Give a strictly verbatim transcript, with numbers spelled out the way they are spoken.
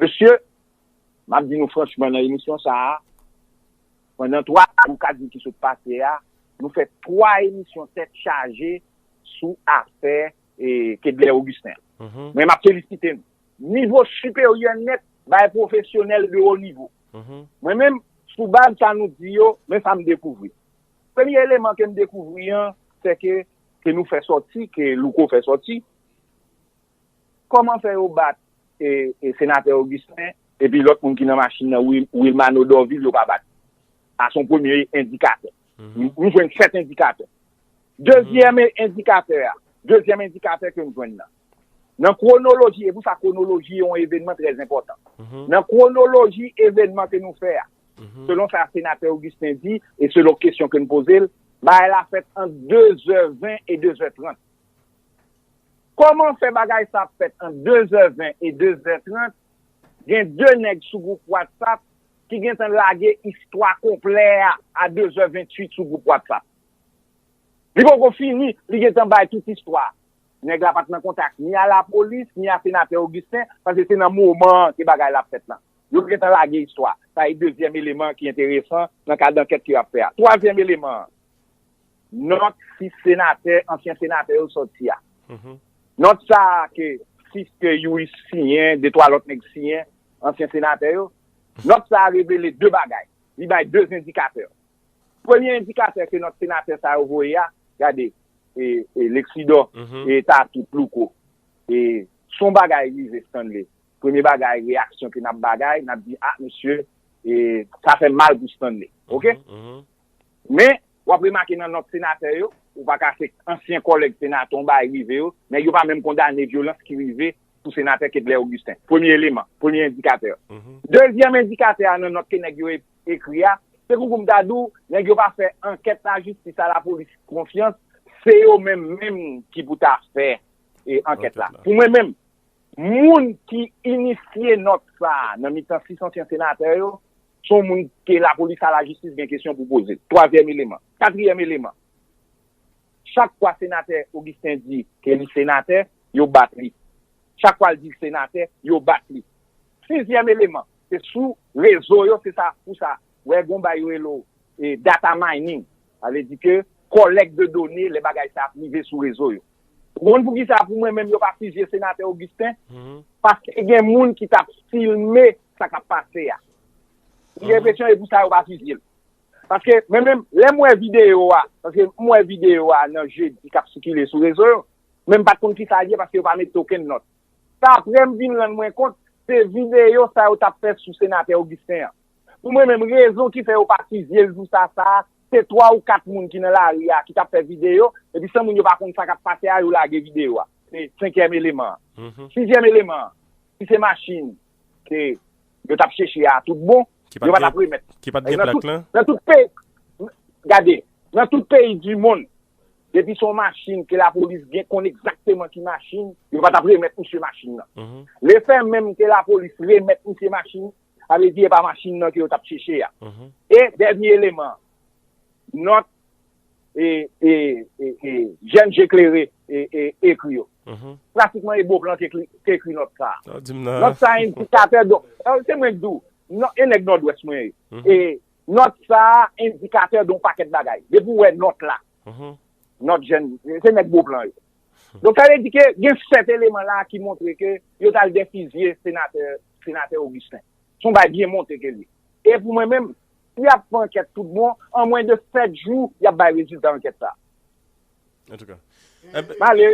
Mesye, m ap di nou franchman nan emisyon sa a, pandan twa jou ka di ki sot pase a, nou fè twa emisyon tèt chaje sou afè e, Kedlè Augustin. Mwen, m ap felisite nou. Nivo siperyè nèt, bay pwofesyonèl de wo nivo. Mwen menm, sou baz sa nou di yo, men sa m dekouvri. Premye eleman ke m dekouvri an, se ke, ke nou fè sòti, ke Louko fè sòti. Kòman fè yo bat e, e senatè Augustin, epi lòt moun ki nan machin nan, Wil- Wilmano Dorvil, yo pa bat? Sa se yon premye endikatè. Nou jwenn sèt endikatè. Dezyèm endikatè a, dezyèm endikatè ke m jwenn nan. Nan kwonoloji, e pou sa kwonoloji e yon evènman trè enpòtan. Nan kwonoloji evènman ke nou fè a, selon sa senatè Augustin di, e selon kesyon ke n poze l, bagay la fèt ant de zè ven e de zè trant. Kòman fè bagay sa ap fèt ant de zè ven e de zè trant? Gen de nèg sou gwoup WhatsApp ki gentan lage istwa konplè a a de zè venntuit sou gwoup WhatsApp. Li poko fini, li gentan bay tout istwa. Nèg la pa t nan kontak ni a lapolis, ni a senatè Augustin, paske se nan moman ke bagay la ap fèt lan. Yo gentan lage istwa. Sa e dezyèm eleman ki enteresan nan kad ankèt ke y ap fè a. Twazyèm eleman an, nòt sis senatè, ansyen senatè yo sòti a. Nòt sa a ke sis ke Youri siyen, de twa lòt nèg siyen, ansyen senatè yo. Nòt sa a revele de bagay. Li bay de endikatè. Premye endikatè ke nòt senatè sa yo voye a, gade, e, e, Lexidor, e, Tatou, Louko. E, se yon bagay rive Stanley. Premye bagay, reyaksyon ke n ap bagay, n ap di, a, mesye, e, sa fè mal pou Stanley. Oke? Men, w ap remake nan nòt senatè yo, ou pa ka se ansyen kòlèg senatè, yon bagay rive yo, nèg yo pa menm kondane vyolans ki rive sou senatè Kedlè Augustin. Premye eleman, premye endikatè. Dezyèm endikatè a nan nòt ke nèg yo e- ekri a, se koukou m ta di w, nèg yo pa fè ankèt lajistis a lapolis konfyans, se yo menm menm ki pou ta fè e, ankèt la. Pou mwen menm, moun ki inisye nòt sa a nan mitan sis ansyen senatè yo, se yon moun ke lapolis a lajistis gen kesyon pou poze. Twazyèm eleman. Katriyèm eleman. Chak fwa senatè Augustin di ke li senatè, yo bat li. Chak fwa l di l senatè, yo bat li. Sizyèm eleman, se sou rezo yo, se sa, pou sa, w ap wè gon bagay yo rele e, data mining. Sa vle di ke kòlèk de done, lè bagay sa ap rive sou rezo yo. Ou konn poukisa pou mwen menm yo pa fizye senatè Augustin? Paske gen moun ki t ap filme sa k ap pase a. M gen enpresyon e pou sa yo pa fizye l. Paske mwen menm, lè m wè videyo a, paske m wè videyo a nan jedi k ap sikile sou rezo yo, men m pa t konn kisa l ye paske yo pa mete okenn nòt. Se apre m vin rann mwen kont, se videyo sa yo t ap fè sou senatè Augustin an. Pou mwen menm, rezon ki fè yo pa fizye l jou sa sa a, se twa ou kat moun ki nan lari a ki t ap fè videyo, epi san moun yo pa konn sa k ap pase a, yo lage videyo a. Se senkyèm eleman an. Sizyèm eleman an, si se machin ke yo t ap chèche a tout bon, yo pa t ap remèt. Ki pa t gen plak lan? Nan tout peyi, gade, nan tout peyi di monn, depi se yon machin ke lapolis gen konn egzakteman ki machin, yo pa t ap remèt misye machin nan. Lefè menm ke lapolis remèt misye machin, sa vle di e pa machin nan ke yo t ap chèche a. E dènye eleman, nòt e, e, e, e, jèn je klere e, e, ekri yo. Pratikman e Beauplan ki ekri, ki ekri nòt sa a. Nòt sa a endikatè, donk, e, se mwen k di w, e nèg Nòdwès mwen ye. E nòt sa a endikatè de yon pakèt bagay. Depi w wè nòt la, nòt jèn, se nèg Beauplan yo. Donk, sa vle di ke gen sèt eleman la ki montre ke yo t al defizye senatè, senatè Augustin. Se yon bagay byen monte ke l ye. E pou mwen menm, si y ap fè ankèt tout bon, an mwen de sèt jou, y ap bay rezilta ankèt sa. Antouka. Malere.